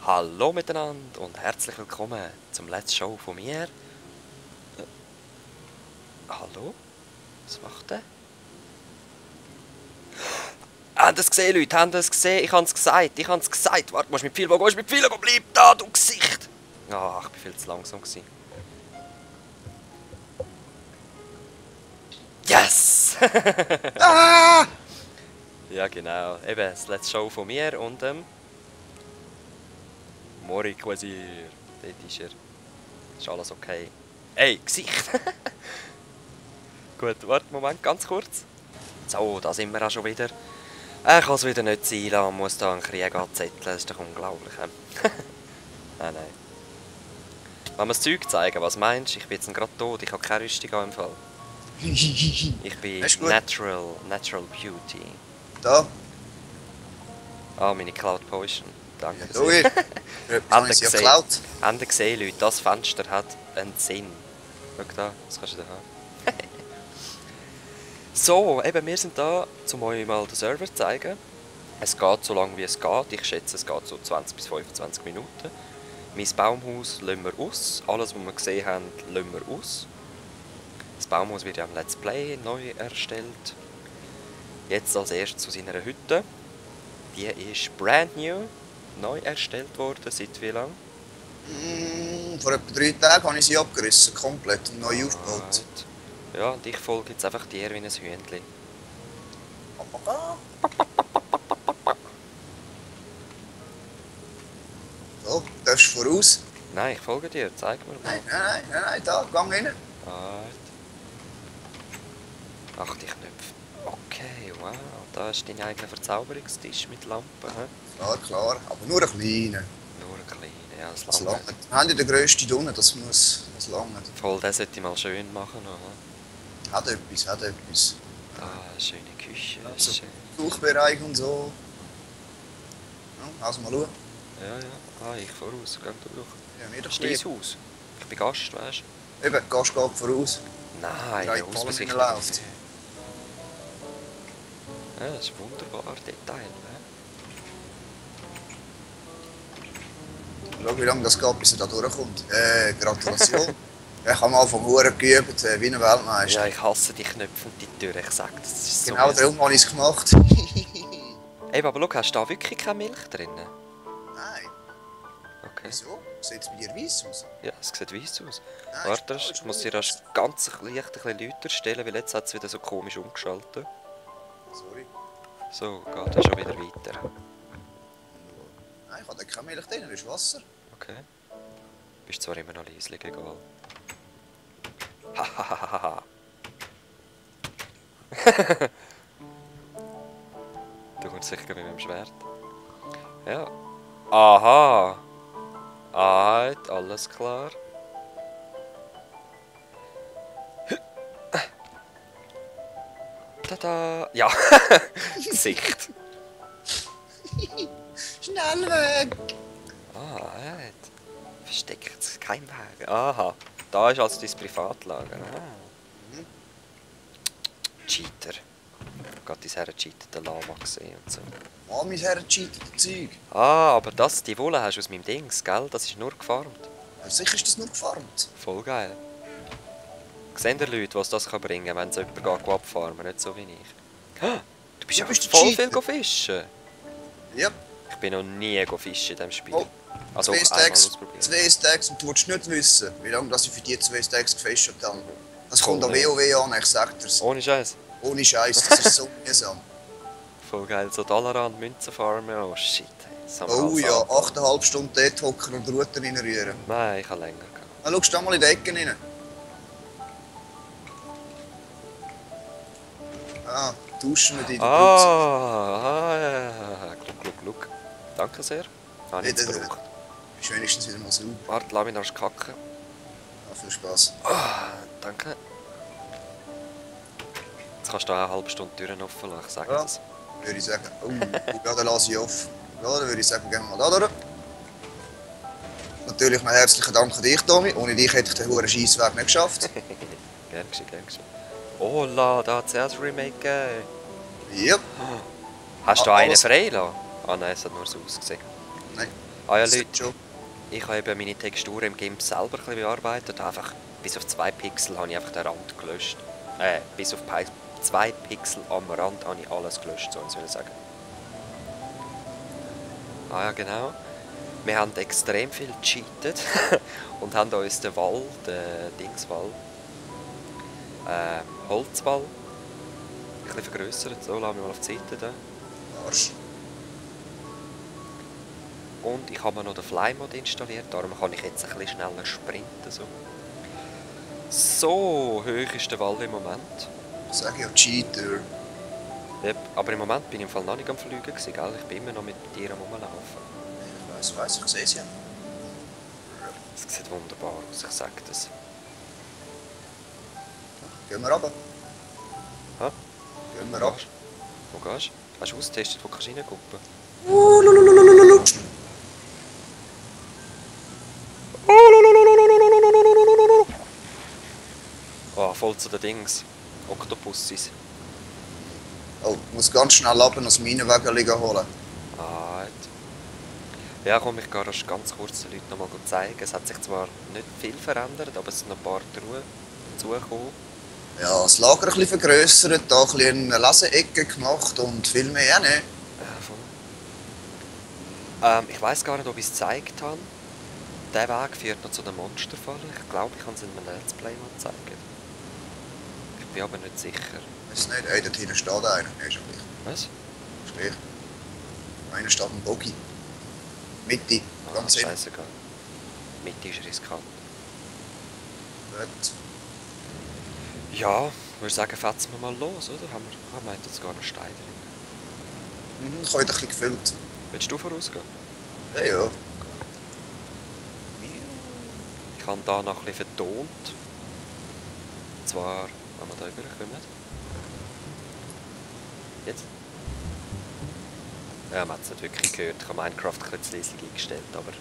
Hallo miteinander und herzlich willkommen zum Let's Show von mir. Hallo? Was macht der? Habt ihr es gesehen, Leute? Habt ihr es gesehen? Ich hab's gesagt. Warte, musst mit viel, wo gehst du mit viel? Bleib da, du Gesicht! Ach, ich bin viel zu langsam gewesen. Yes! Ah! Ja, genau. Eben, das Let's Show von mir und Mori Quasir. Dort ist er. Ist alles okay. Ey, Gesicht! Gut, warte, Moment, ganz kurz. So, da sind wir auch schon wieder. Ich kann es wieder nicht sein lassen, muss da einen Krieg anzetteln, das ist doch unglaublich. Nein. Wenn wir das Zeug zeigen, was meinst du? Ich bin jetzt gerade tot, ich habe keine Rüstung im Fall. Ich bin Natural Beauty. Da. Ah, meine Cloud Potion. Danke Ja, sehr. Habt ihr gesehen? Habt ihr gesehen, Leute, das Fenster hat einen Sinn. Schau da, das kannst du da haben. So, eben, wir sind da, um euch mal den Server zu zeigen. Es geht so lange wie es geht. Ich schätze, es geht so 20 bis 25 Minuten. Mein Baumhaus lassen wir aus. Alles, was wir gesehen haben, lassen wir aus. Das Baumhaus wird ja am Let's Play neu erstellt. Jetzt als erstes zu seiner Hütte. Die ist brand new. Neu erstellt worden. Seit wie lang? Vor etwa 3 Tagen habe ich sie abgerissen, komplett und neu aufgebaut. Right. Ja, und ich folge jetzt einfach dir wie ein Hühnchen. So, darfst du voraus? Nein, ich folge dir. Zeig mir mal. Nein, da, gang rein. Right. Ach, die Knöpfe. Okay, wow. Da ist dein eigener Verzauberungstisch mit Lampen. He? Klar, aber nur ein kleiner. Nur ein kleiner, ja, das Das langt. langt. Wir haben ja den grössten drinnen, das langt. Voll, den sollte ich mal schön machen. Noch. Hat etwas. Da, schöne Küche. Also, Schön. Bauchbereich und so. Ja, also mal schauen. Ja. Ah, ich voraus. Geh du durch. Ja, mir doch Ist dein lieb. Haus? Ich bin Gast, weißt du? Eben, Gast geht voraus. Nein, Ja, der in Hausbesitzer. Palmen läuft. Ja, das ist wunderbar, Detail. Ne? Schau, wie lange das geht, bis er da durchkommt. Gratulation. Ich habe am Anfang Huren geübt, wie ein Weltmeister. Ja, ich hasse die Knöpfe und die Tür, ich sag das ist so. Genau darum habe ich es gemacht. Ey, aber schau, hast du da wirklich keine Milch drin? Nein, Okay. wieso? Sieht es bei dir weiss aus? Ja, es sieht weiss aus. Nein, Warte, ist ich muss gut. dir das ganz leicht ein bisschen lauter stellen, weil jetzt hat es wieder so komisch umgeschaltet. Sorry. So, geht ja schon wieder weiter. Nein, ich habe keine Milch drin, das ist Wasser. Okay. Bist zwar immer noch leislich, egal. Hahaha. Du kommst sicher mit meinem Schwert. Ja. Aha. Alt, alles klar. Tada. Ja. Gesicht. Schnell weg! Ah, alt. Versteckt Geheimwagen. Aha. Da ist also dein Privatlager. Ah. Cheater. Gerade dein Herr cheatet den Lama gesehen und so. Mann, mein Herr cheatet das Zeug. Ah, aber die Wolle hast du aus meinem Dings, gell? Das ist nur gefarmt. Ja, sicher ist das nur gefarmt. Voll geil. Sehen die Leute, was das kann bringen kann, wenn es jemand geht abfarmen, nicht so wie ich. Ah, du bist ja bist der voll Cheater. viel fischen. Ja. Ich bin noch nie fischen in diesem Spiel. Oh, Also 2 auch einmal Stacks, ausprobiert. 2 Stacks und du willst nicht wissen, wie lange das ich für die 2 Stacks gefischt habe. Das kommt Oh, an nee. WoW an, ich sag dir's. Ohne Scheiß. Ohne Scheiß, das ist so mühsam. Voll geil. So Dollar an Münzen farmen. Oh shit. Das haben wir Oh alles ja, angefangen. 8,5 Stunden dort hocken und Routen reinrühren. Nein, ich habe länger gehabt. Dann schaust du da mal in die Ecke rein. Ah, duschen wir in die Brause. Ah, Gluck. Danke sehr. Habe ich Nee, jetzt das- gebraucht. Ist wenigstens wieder mal sauber. Warte, lass mich noch kacken. Ja, viel Spaß. Ah, danke. Jetzt kannst du auch eine halbe Stunde die Türen offen lassen, ich sage Ja. es. Würde ich sagen. Oh, ja, dann lasse ich auf. Ja, dann würde ich sagen, gehen wir mal da durch. Natürlich noch herzlichen Dank an dich, Tommy. Ohne dich hätte ich den hohen Scheissweg nicht geschafft. Gern geschehen. Oh la, da hat es erst Remake gegeben. Ja. Hast du Ah, einen alles- frei lassen? Ah nein, es hat nur so ausgesehen. Nein. Ah ja, Das Leute, ist schon. ich habe eben meine Textur im GIMP selber ein bisschen bearbeitet. Einfach bis auf 2 Pixel habe ich einfach den Rand gelöscht. Bis auf 2 Pixel am Rand habe ich alles gelöscht, so soll ich sagen. Ah ja, genau. Wir haben extrem viel gecheatet und haben uns den Wall, den Dingswall, Holzwall, ein bisschen vergrössert. So, lassen wir mal auf die Seite da. Arsch. Und ich habe mir noch den Fly-Mod installiert, darum kann ich jetzt ein bisschen schneller sprinten. So hoch ist der Wall im Moment. Ich sage ja Cheater. Yep, aber im Moment bin ich im Fall noch nicht am Fliegen gewesen, gell? Ich bin immer noch mit dir am Rumlaufen. Ich weiss, ich sehe es ja. Es sieht wunderbar aus, ich sag das. Gehen wir runter. Hä? Gehen wir runter. Wo gehst du? Hast du ausgetestet, wo kannst du reingucken? Oh, voll zu den Dings. Oktopussis. Oh, ich muss ganz schnell runter und das Minenwägel holen. Ah, ja, komm, ich gehe das ganz kurz den Leuten noch mal zeigen. Es hat sich zwar nicht viel verändert, aber es sind noch ein paar Truhen dazugekommen. Ja, das Lager ein bisschen vergrössert, da ein bisschen eine Leseecke gemacht und viel mehr auch nicht. Ja, ich weiss gar nicht, ob ich es gezeigt habe. Der Weg führt noch zu den Monsterfallen. Ich glaube, ich kann es in einem Let's Play mal zeigen. Ich bin aber nicht sicher. Weiß nicht, ey, dort hinten steht einer. Nee, ist ja gleich. Was? Ist gleich. Einer steht im Boggy. Mitte, ganz hinten. Scheißegal. Mitte ist riskant. Gut. Ja, ich würde sagen, fetzen wir mal los, oder? Haben wir jetzt gar einen Stein drin? Ich habe ein bisschen gefüllt. Willst du vorausgehen? Ja, ja. Ich habe da noch ein bisschen vertont. Und zwar, wenn wir da rüberkommen. Jetzt? Ja, man hat es nicht wirklich gehört. Ich habe Minecraft ein bisschen zu leise eingestellt, aber...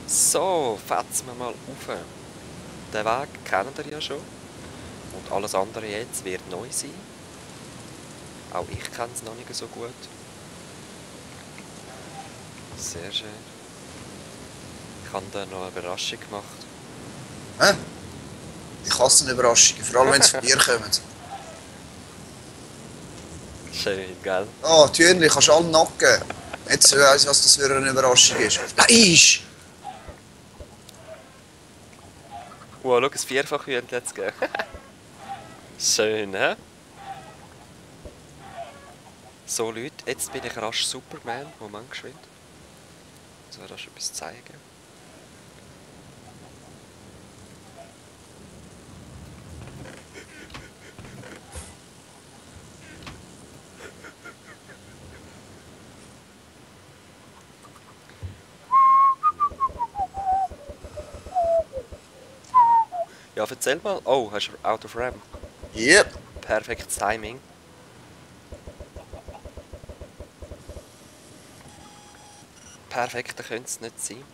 So, fetzen wir mal rauf. Den Weg kennt ihr ja schon. Und alles andere jetzt wird neu sein. Auch ich kenne es noch nicht so gut. Sehr schön. Ich habe da noch eine Überraschung gemacht. Hä? Ich hasse eine Überraschung, vor allem wenn sie von dir kommen. Schön, gell? Oh, die Hühnchen kannst du alle nacken. Jetzt weiss ich, was das für eine Überraschung ist. Fleisch! Wow, schau, ein Vierfachhühnchen jetzt gegeben. Schön, hä? So Leute, jetzt bin ich rasch Superman. Moment, geschwind. Jetzt werde ich etwas zeigen. Ja, erzähl mal. Oh, hast du Out of Ram? Yep. Perfektes Timing. Perfekter könnte es nicht sein.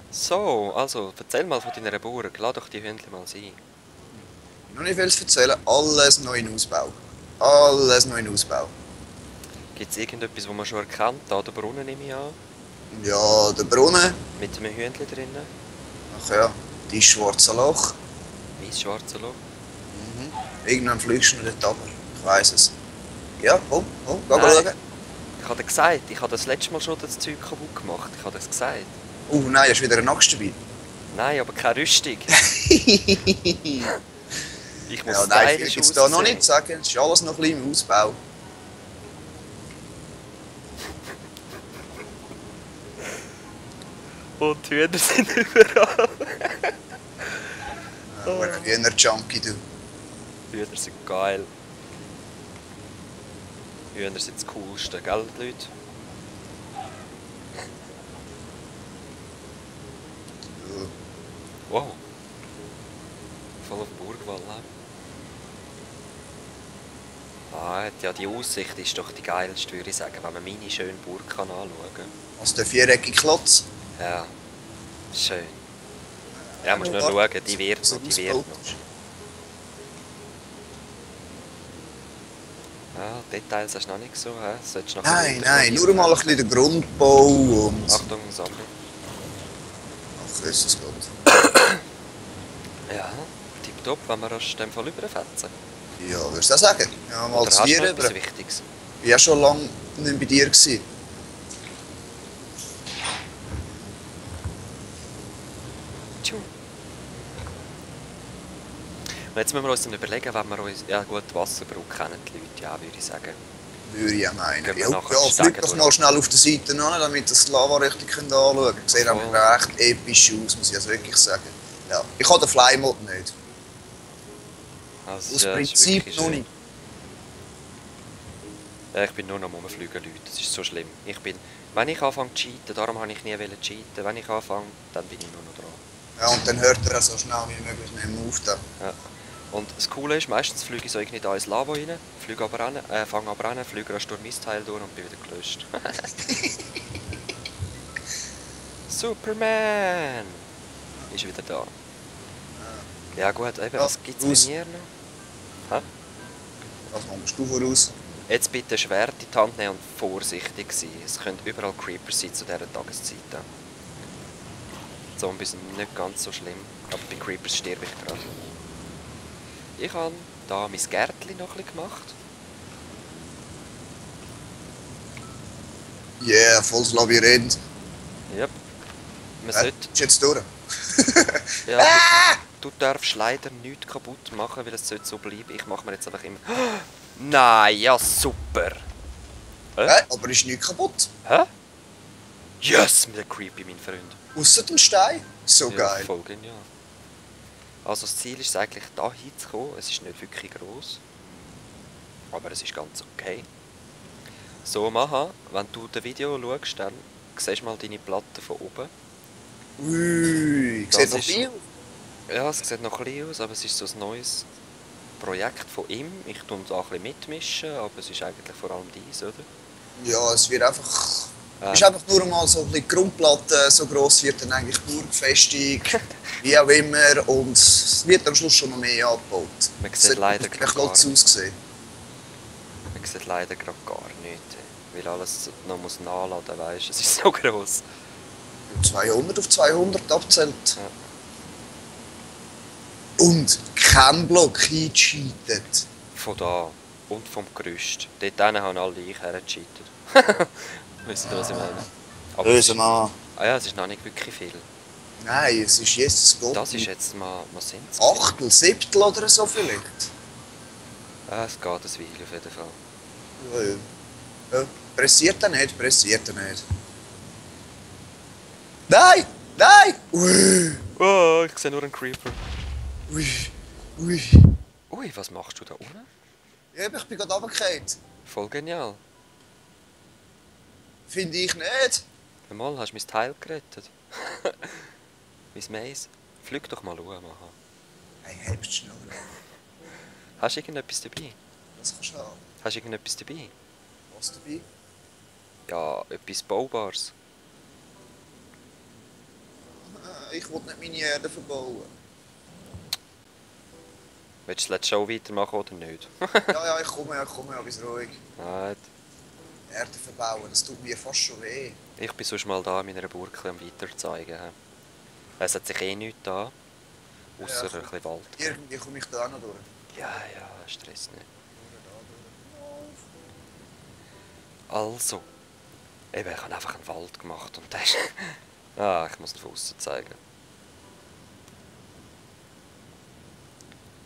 So, also, erzähl mal von deiner Burg. Lass doch die Hündchen mal sein. Noch nicht viel zu erzählen. Alles neu in Ausbau. Alles neu in Ausbau. Gibt es irgendetwas, das man schon erkennt? Da der Brunnen nehme ich an. Ja, der Brunnen. Mit einem Hühnchen drinnen. Ach ja, die schwarze Loch. Weiss schwarze Loch. Irgendwann fliegst du noch dort runter. Ich weiss es. Ja, komm, geh Nein. schauen. Ich habe dir gesagt, ich habe das letzte Mal schon das Zeug kaputt gemacht. Ich habe das gesagt. Oh nein, hast du wieder einen Axt dabei? Nein, aber keine Rüstung. Ich muss Ja, nein, stylisch ich will jetzt da noch aussehen. nicht sagen. Es ist alles noch ein bisschen im Ausbau. Und die Hühner sind überall. Ein Hühner-Junkie, du. Hühner sind geil. Hühner sind das Coolste, gell, Leute? Wow. Voll auf dem Burgwall. Ja, die Aussicht ist doch die geilste, würde ich sagen, wenn man meine schöne Burg kann anschauen kann. Also der viereckige Klotz. Ja, schön. Ja, musst nur schauen, die wird noch, die wird noch. Ja, Details hast du noch nicht so, hä? Solltest du noch Nein, ein nein, bisschen nur mal ein bisschen den Grundbau und... Achtung, Zombie. Ach, Jesus Gott. Ja, tipptopp, wenn wir aus dem Fall überfetzen. Ja, würdest du auch sagen? Ja, mal Oder zu hast du dir noch rüber. etwas Wichtiges? Ich war ja schon lange nicht bei dir. Gewesen. Tschu. Und jetzt müssen wir uns dann überlegen, wenn wir uns... Ja gut, die Wasserbrücke kennen die Leute, ja, würde ich sagen. Würde ich ja meinen. Gehen wir Ja, nachher ja die flieg Stege doch durch. mal schnell auf der Seite an, damit das Lava richtig anschauen können. Sieht Voll. nämlich recht episch aus, muss ich also wirklich sagen. Ja. Ich habe den Flymod nicht. Also, Aus ja, das ist Prinzip wirklich noch schön. nicht. Ja, ich bin nur noch am Rumfliegen, Leute. Das ist so schlimm. Wenn ich anfange zu cheaten, darum habe ich nie cheaten. Wenn ich anfange, dann bin ich nur noch dran. Ja, und dann hört er so schnell wie möglich nicht mehr auf. Da. Ja. Und das Coole ist, meistens fliege ich so irgendwie da ins Lava rein, fange aber an, fliege rasch durch mein Teil durch und bin wieder gelöscht. Superman! Ist wieder da. Ja gut, eben, Ja, was gibt's bei raus. mir noch? Hä? Was machst du voraus? Jetzt bitte Schwert in die Hand nehmen und vorsichtig sein. Es können überall Creepers sein zu dieser Tageszeit. Zombies sind nicht ganz so schlimm, aber bei Creepers sterbe ich gerade. Ich habe da mein Gärtchen noch ein bisschen gemacht. Yeah, volles Labyrinth. Yep. Man sollte... Ist jetzt durch? Ja, du darfst leider nichts kaputt machen, weil es sollte so bleiben. Ich mache mir jetzt einfach immer... Nein, ja super! Aber ist nichts kaputt. Hä? Yes, mit der Creepy, mein Freund. Ausser den Stein. So Ja, geil. voll genial. Also das Ziel ist es eigentlich, da hinzukommen. Es ist nicht wirklich gross. Aber es ist ganz okay. So machen, wenn du das Video schaust, dann siehst du mal deine Platte von oben. Ui, Das sieht doch ist- viel aus. Ja, es sieht noch ein bisschen aus, aber es ist so ein neues Projekt von ihm. Ich tue da ein bisschen mitmischen, aber es ist eigentlich vor allem dies, oder? Ja, es wird einfach... ist einfach nur mal so ein bisschen die Grundplatte, so gross wird dann eigentlich die Burgfestung, wie auch immer, und es wird am Schluss schon noch mehr angebaut. Man Es sieht hat leider ein gerade Klotz gar ausgesehen. Man sieht leider gerade gar nichts, weil alles noch muss nachladen, weißt du, es ist so gross. 200 auf 200 abzählt. Ja. Und kein Block eingescheitet. Von da und vom Gerüst. Dort haben alle ich hergecheatet. Wisst ihr, was ich meine? Aber es Böse ist, Mann. ja, es ist noch nicht wirklich viel. Nein, es ist Jesus Gott. Das ist jetzt mal, was sind es? Achtel, Siebtel oder so vielleicht. Ja, es geht ein Weile auf jeden Fall. Ja. Pressiert er nicht, pressiert er nicht. Nein! Nein! Ui! Oh, ich sehe nur einen Creeper. Ui! Ui! Ui, was machst du da unten? Ja, ich bin gerade runtergefallen. Voll genial. Finde ich nicht. Einmal hast du mein Teil gerettet. Mein Mais. Flieg doch mal schauen, Maha. Hey, hebst schnell. Hast du irgendetwas dabei? Was kannst du haben? Hast du irgendetwas dabei? Was dabei? Ja, etwas Baubares. Ich will nicht meine Erde verbauen. Willst du das Show weitermachen oder nicht? Ja, ich komme, bis ruhig. Nein. Erde verbauen, das tut mir fast schon weh. Ich bin sonst mal da in meiner Burg am weiterzeigen. Es hat sich eh nichts da. Ausser Ja, ein bisschen Wald. Irgendwie komme ich da auch noch durch. Ja, Stress nicht. Also. Eben, ich habe einfach einen Wald gemacht und der ist... ich muss ihn von außen zeigen.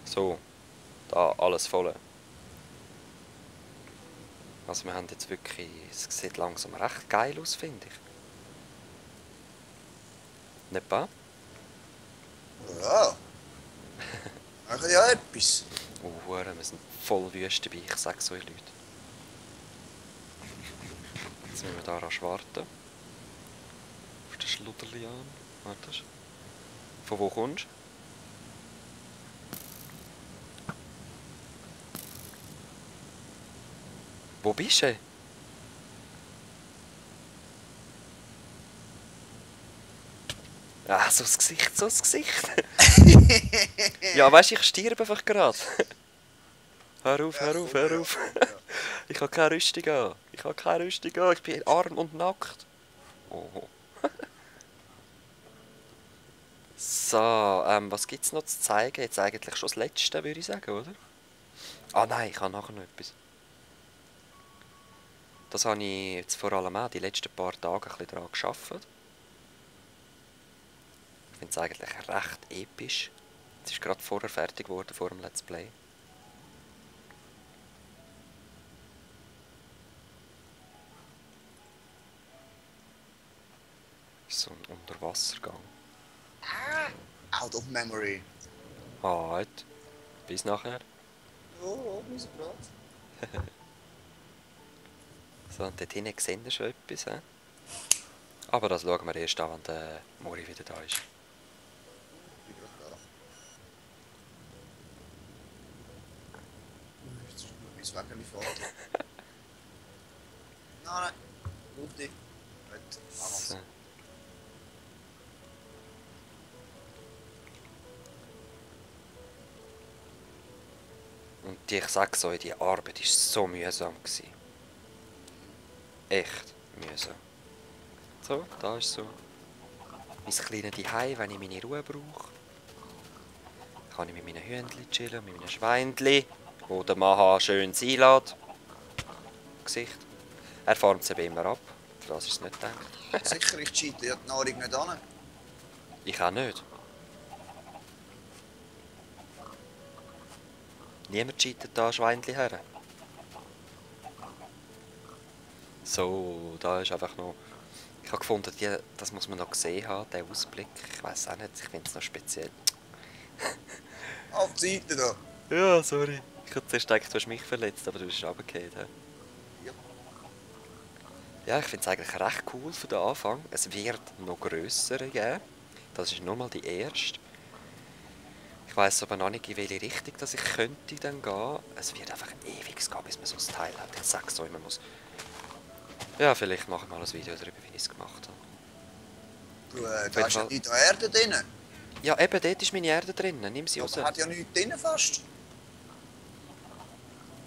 So. Da, alles voll. Also wir haben jetzt wirklich... Es sieht langsam recht geil aus, finde ich. Nicht wahr? Ja. Machen ja etwas. Wir sind voll Wüste dabei, ich sag's euch, Leute. Jetzt müssen wir da rasch warten. Auf den Schludderlian. Warte. Von wo kommst du? Wo bist du? Ah, so das Gesicht, so das Gesicht. Ja, weißt du, ich sterbe einfach gerade. Hör auf. Ich habe keine Rüstung an. Ich habe keine Rüstung an. Ich bin arm und nackt. Oh. So, was gibt es noch zu zeigen? Jetzt eigentlich schon das Letzte, würde ich sagen, oder? Ah nein, ich habe nachher noch etwas. Das habe ich jetzt vor allem auch die letzten paar Tage ein bisschen daran gearbeitet. Ich finde es eigentlich recht episch. Es ist gerade vorher fertig geworden, vor dem Let's Play. So ein Unterwassergang. Out of memory. Halt. Bis nachher. Oh, bis gerade. So, und dort hinten sehen wir schon etwas. He? Aber das schauen wir erst an, wenn der Mori wieder da ist. Ich bin gerade da. Jetzt ist noch mein Wägeli Vater. Nein. Gute. Gut. So. Und ich sag's euch, die Arbeit war so mühsam. Echt mühsam. So, da ist so mein kleines Zuhause, wenn ich meine Ruhe brauche. Kann ich mit meinen Hühnchen chillen, mit meinen Schweinchen, wo der Maha schön sein lässt. Gesicht. Er farmt sie immer ab. Für das ist es nicht gedacht. Sicher, ich cheate ja die Nahrung nicht an. Ich auch nicht. Niemand cheatet da Schweinchen her. So, da ist einfach noch... Ich habe gefunden, das muss man noch gesehen haben, den Ausblick. Ich weiß auch nicht, ich finde es noch speziell. Auf die Seite da. Ja, sorry. Ich hätte zuerst gedacht, du hast mich verletzt, aber du bist runtergefallen. Ja. Ja, ich finde es eigentlich recht cool für den Anfang. Es wird noch grössere geben. Das ist nur mal die erste. Ich weiss aber noch nicht, in welche Richtung dass ich könnte dann gehen. Es wird einfach ewig gehen, bis man so ein Teil hat. Ich sag's euch, man muss... Ja, vielleicht mache ich mal ein Video darüber, wie ich es gemacht habe. Du, da ist ja nicht da Erde drin. Ja, eben, dort ist meine Erde drin. Nimm sie raus. Da hat ja nichts drin fast.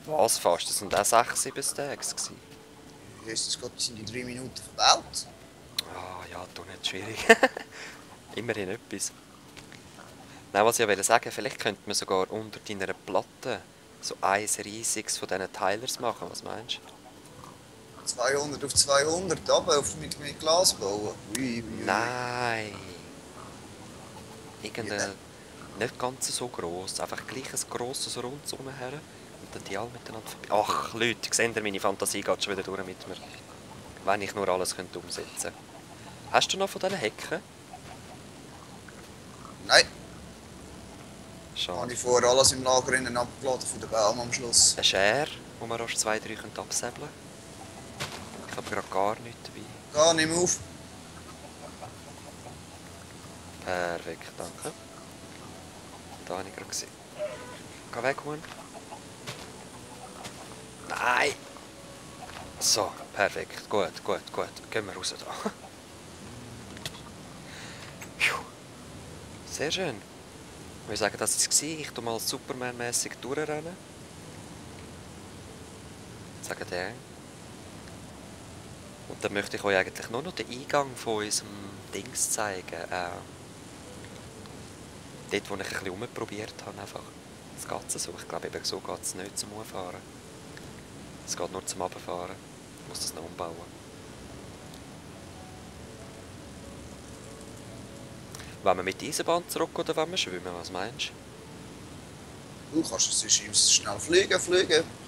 Was fast? Das waren auch 6, 7 Stacks. Jesus Gott, sind die 3 Minuten verbaut. Ah, ja, du nicht schwierig. Immerhin etwas. Nein, was ich sagen, vielleicht könnte man sogar unter deiner Platte so ein riesiges von diesen Tilers machen. Was meinst du? 200 auf 200, aber mit Glas bauen. Ui. Nein. Irgendein nicht ganz so gross, einfach gleich ein grosses Rund her und dann die alle miteinander verbinden. Ach Leute, seht ihr, meine Fantasie geht schon wieder durch mit mir. Wenn ich nur alles könnte umsetzen könnte. Hast du noch von diesen Hecken? Nein, Schade. habe ich vorher alles im Lager innen abgeladen für den Baum am Schluss. Eine Schere, wo man erst 2, 3 absäbeln könnte. Ich habe gerade gar nichts dabei. Geh, nimm auf. Perfekt, danke. Da habe ich gerade gesehen. Geh weg, Huhn. Nein! So, perfekt. Gut. Gehen wir raus da. Sehr schön. Ich würde sagen, das war es. Ich tu mal Superman-mässig durchrennen. Sagen der. Und dann möchte ich euch eigentlich nur noch den Eingang von unserem Dings zeigen. Dort, wo ich ein bisschen rumprobiert habe. Einfach. Das geht so. Ich glaube, eben so geht es nicht zum Umfahren. Es geht nur zum Runterfahren. Ich muss das noch umbauen. Wollen wir mit der Eisenbahn zurück oder wollen wir schwimmen? Was meinst Du kannst sonst schnell fliegen.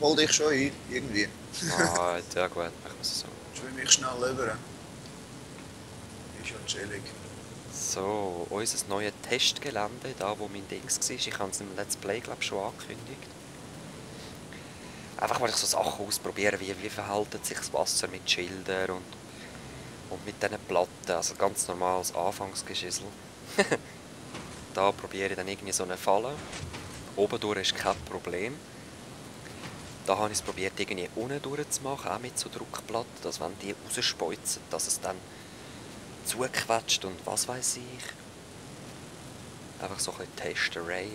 Hol dich schon ein, irgendwie. du? Ah, ja gut, machen wir es so. Schwimme ich schnell rüber. Ist ja chillig. So, unser neues Testgelände, da wo mein Dings war. Ich habe es im Let's Play, glaube ich, schon angekündigt. Einfach mal so Sachen ausprobieren, wie verhält sich das Wasser mit Schildern und mit diesen Platten. Also ganz normales Anfangsgeschissel. Da probiere ich dann irgendwie so eine Falle. Oben durch ist kein Problem. Da habe ich es probiert, irgendwie unten durchzumachen, auch mit so Druckplatten, dass wenn die rausspeuzen, dass es dann zuquetscht und was weiß ich. Einfach so ein bisschen Testerei.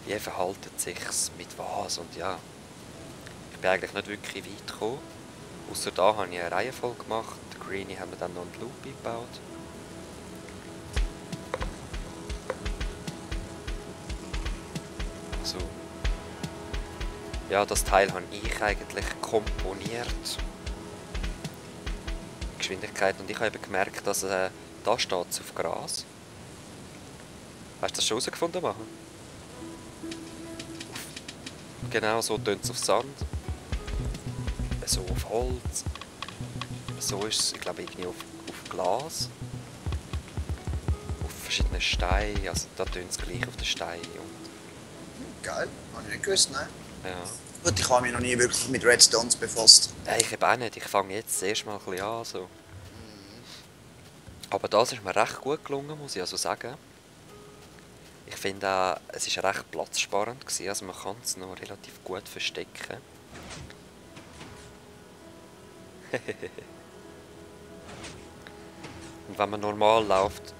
Wie verhält sich mit was und ja. bin eigentlich nicht wirklich weit gekommen. Ausser da habe ich eine Reihenfolge gemacht. Der Greenie haben wir dann noch einen Loop eingebaut. So. Ja, das Teil habe ich eigentlich komponiert. Geschwindigkeit. Und ich habe eben gemerkt, dass da steht es auf Gras. Hast du das schon herausgefunden, machen? Genau, so tönt es auf Sand. So auf Holz. So ist es, ich glaube, irgendwie auf Glas. Auf verschiedenen Steinen. Also da tönt es gleich auf den Steinen. Geil, habe ich nicht gewusst, ne? Ja. Gut, ich habe mich noch nie wirklich mit Redstones befasst. Ich eben auch nicht. Ich fange jetzt erst mal ein bisschen an. So. Aber das ist mir recht gut gelungen, muss ich also sagen. Ich finde auch, es war recht platzsparend gewesen, also man kann es noch relativ gut verstecken. Und wenn man normal läuft...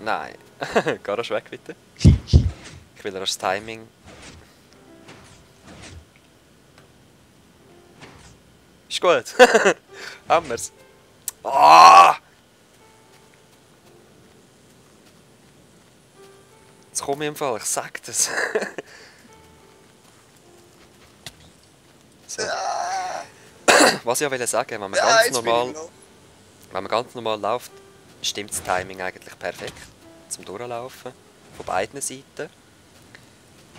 Nein, geh rasch weg bitte. Ich will das Timing... Ist gut. Haben wir's. Ah! Jetzt komme ich im Fall, ich sag das. So. Was ich auch sagen, wenn man ganz normal läuft, stimmt das Timing eigentlich perfekt zum Durchlaufen von beiden Seiten.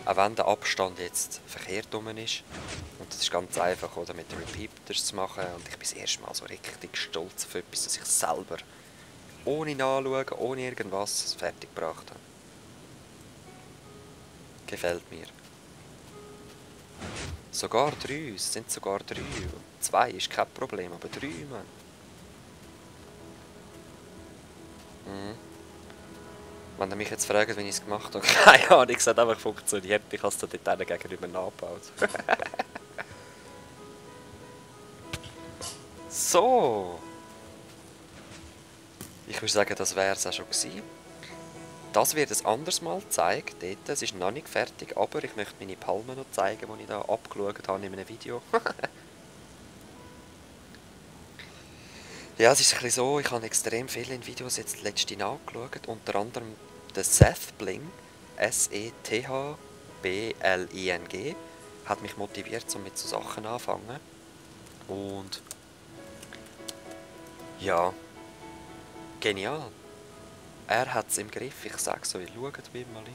Auch wenn der Abstand jetzt verkehrt rum ist. Und das ist ganz einfach, oder, mit den Repeaters zu machen. Und ich bin das erste Mal so richtig stolz auf etwas, dass ich selber ohne Nachschauen, ohne irgendwas fertig gebracht habe. Gefällt mir. Sogar 3, es sind sogar 3. 2 ist kein Problem, aber 3, Mann. Wenn ihr mich jetzt fragt, wie ich es gemacht habe, keine Ahnung, es hat einfach funktioniert. Ich habe es dort gegenüber nachgebaut. So. Ich würde sagen, das wäre es auch schon gewesen. Das wird ein anderes Mal gezeigt. Dort. Es ist noch nicht fertig, aber ich möchte meine Palmen noch zeigen, die ich da abgeschaut habe in einem Video. Ja, es ist ein bisschen so, ich habe extrem viele in Videos jetzt letzte nachgeschaut. Unter anderem der Sethbling, S-E-T-H-B-L-I-N-G, hat mich motiviert, um mit so Sachen anzufangen. Und ja, genial. Er hat es im Griff, ich sag's euch, schaut bei ihm mal rein.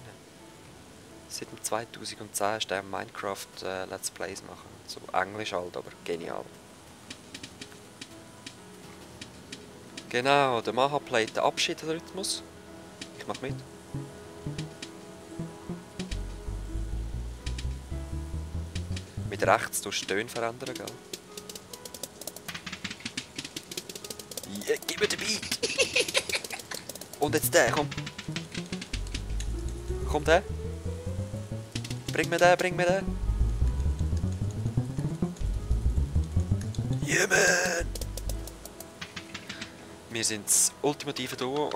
Seit 2010 ist er Minecraft Let's Plays machen. So Englisch halt, aber genial. Genau, der Maha playt den Abschiedsrhythmus. Ich mach mit. Mit rechts tust du Töne verändern, gell? Yeah, gib mir den Beat! Und jetzt der, komm. Komm der. Bring mir den, bring mir den. Yeah, man! Wir sind das ultimative Duo.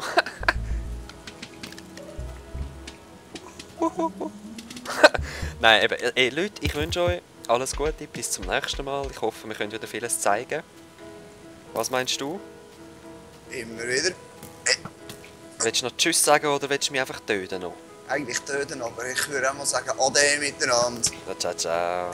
Nein, eben, Leute, ich wünsche euch alles Gute, bis zum nächsten Mal. Ich hoffe, wir können wieder vieles zeigen. Was meinst du? Immer wieder. Willst du noch Tschüss sagen oder willst du mich einfach töten noch? Eigentlich töten, aber ich würde auch mal sagen Ade miteinander. Ja, ciao, ciao.